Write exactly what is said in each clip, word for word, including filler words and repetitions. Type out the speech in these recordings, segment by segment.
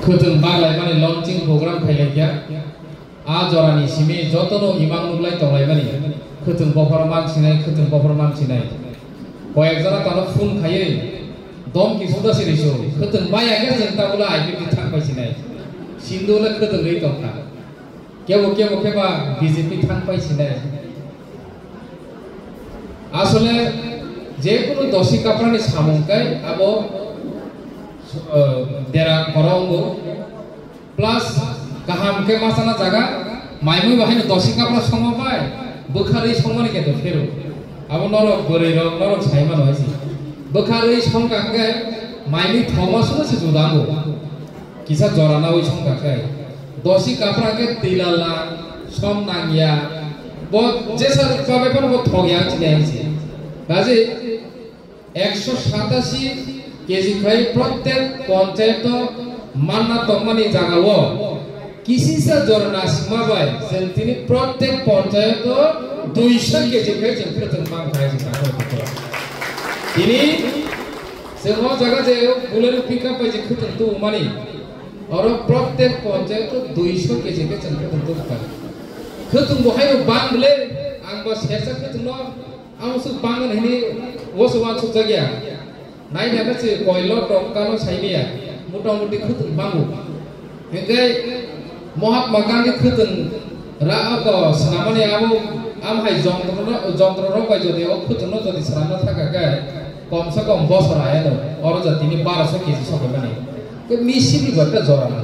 Khwtwng baglaimani launching program khailaikha. A jorani simi jotono imang nuklai tonglaimani. Khwtwng bophor mansinai, khwtwng bophor mansinai. Koyek jona tano phone khaiwi domki suda siri su. Khwtwng maya khe chwng tabula I P F T thang paisinai. Sindhu le khwtwng rwi tongkha. Kebo kebo khe ba B J P thang paisinai. Asole jekunu dosi kaprani samung kai abo, eh, dera korongo. Plus kaham khe masana jaga, maimui bahai no dosi kapra songma bai, bwkharwi songmani khe to phero. Abo norok bwrwi rok, norok sai mano hai se. Bwkharwi songkha khe maimui thoma suno se juda ango. Kisa jora nawi songkha khe. Dosi kapra khe twilala, som nangya. Bo jesa rwkha bai phano bo thok ya chini hai se. Kaje ekso satasi keji khai prottek ponchayato manna tongmani jagao kisisa jora nasikma bai chwng tini prottek ponchayato duiso keji khai chwng khwtwng mang khai chwng takhuk takhuk. Tini chwng o jaga je bulai pick up bai je khwtwng tubumani, oro prottek ponchayato duiso keji khai chwng khwtwng tubukha. Khwtwng bo haino bang le, ang bo sersa khwtwngno Ang su bangan hini wosu wan sukjak ya. Nai nai se koilo tongkano saimiya. Mota moti khutun bangu. Hingke Mahatma Gandhi khutun ra ako sanamani amo am hai jontro no, jontro rok bai jodi o khutun no jodi sanamna thaka ke kom se kom bosor ayano oro jatini baro so keji sokomani. Ke misi ni gotta jorana.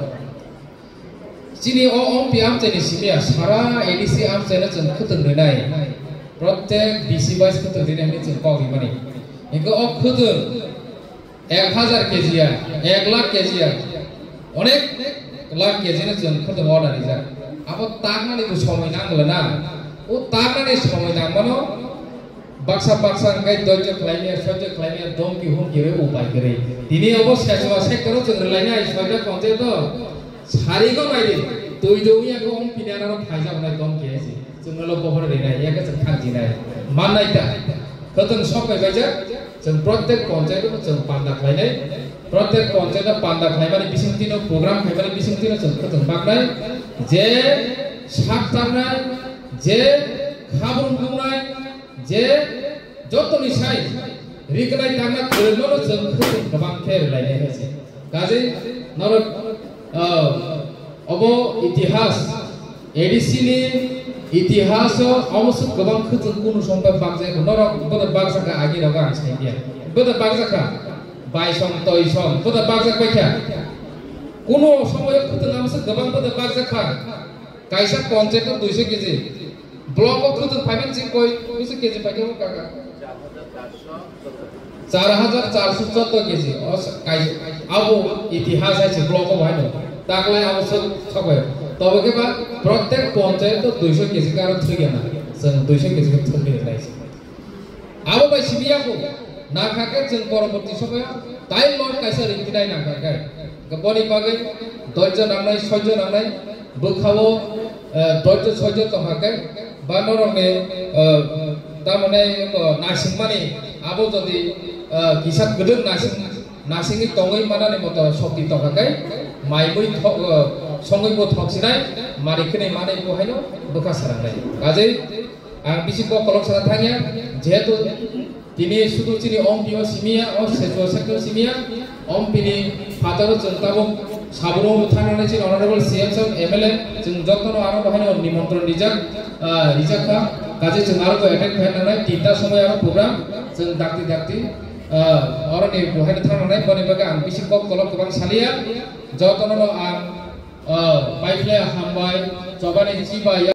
Chini o ompi amchaini simi ya, sara A D C amchaino chwng khwtwng rwnai. Prottek D C wise khwtwng rwnai hwnwi chwng kok rimani. Hingke o khwtwng ek hazar keji ya, ek lakh keji ya, onek lakh keji no chwng khwtwng order rijak. Abo taknani bo somoi nang le na. O taknani somoi nangmano Baksa baksa hwnkhe doijo khlaimaya, soijo khlaimaya, domki humki rwi upai kwrwi. Tini obo seswa sector-o chwng rwlainai soita ponchayato sarigo naidi, twi dongya khe ompini anaro phaijak nai domki hai se. Chwngno lo bohor rinai, yakhe chwng thang jinai. Mannai ta. Khwtwng sok bai baijak, chwng prottek ponchayato chwng panda khlainai. Prottek ponchayato panda khlaimani bisingtwino, program khlaimani bisingtwino chwng khwtwng baknai. Je sak tarnai, je khabrum bungnai, Je jotoni sai rignai tangna kwrwngmano chwng khwtwng kwbang khe rwlainai hai se. Kaje norok, ah, obo itihas, A D C ni itihaso omo swk kwbang khwtwng kunu songba bakjak norok bodo bakjak kha agi rogo ang sai dia. Bodo bakjak kha baisong toisong bodo bakjak bai kha. Kunu somoyo khwtwng omo swk kwbang bodo bakjak kha. Kaisa ponchayat o duiso keji. Block o khwtwng phaimani se koi, duiso keji paikhe bo kaka. Char hajar charso choddo keji. O sa-, kai-, abo itihas hai se block o bahai no. Taklai abo se thobai. Tobo khe ba prottek ponchayat o duiso keji karo thwigena. Chwng duiso keji khe thwgwi nai se. Abo bai simi yaku, nangkha khe chwng poroborti somoyo time lord kaisa ringtinai nangkha khe. Boni bagwi doijo nangnai, soijo nangnai, bwkhao, eh, doijo soijo tongkha khe, ba norokni, eh, tamoni, eh, naisingmani abo jodi, eh, kisa kwdwk naising, naisingwi tongwi manani moto shokti tongkha khe, maimwi thok, eh, songwi bo thoksinai, mari khwnwi manwi bo haino bwkha sarangnai. Kajei Ang bisi kok kolok sana thangya, jehetu tini sudu chini ompi o simiya, o secho sector simiya, ompi ni phataro chwng tabuk saburo thangnani chini honorable C M sir, M L A, chwng jotono aro bahaino nimontron rijak, ah, rijak kha, kaje chwng aro bo attend khai nangnai, tinta somoi aro program, chwng dakti dakti, ah, oro ni bahaino thangnai, boni bagwi ang bisi kok kolok kwbang saliya, jotono no ang, ah, paiphle hambai, chobani chibai.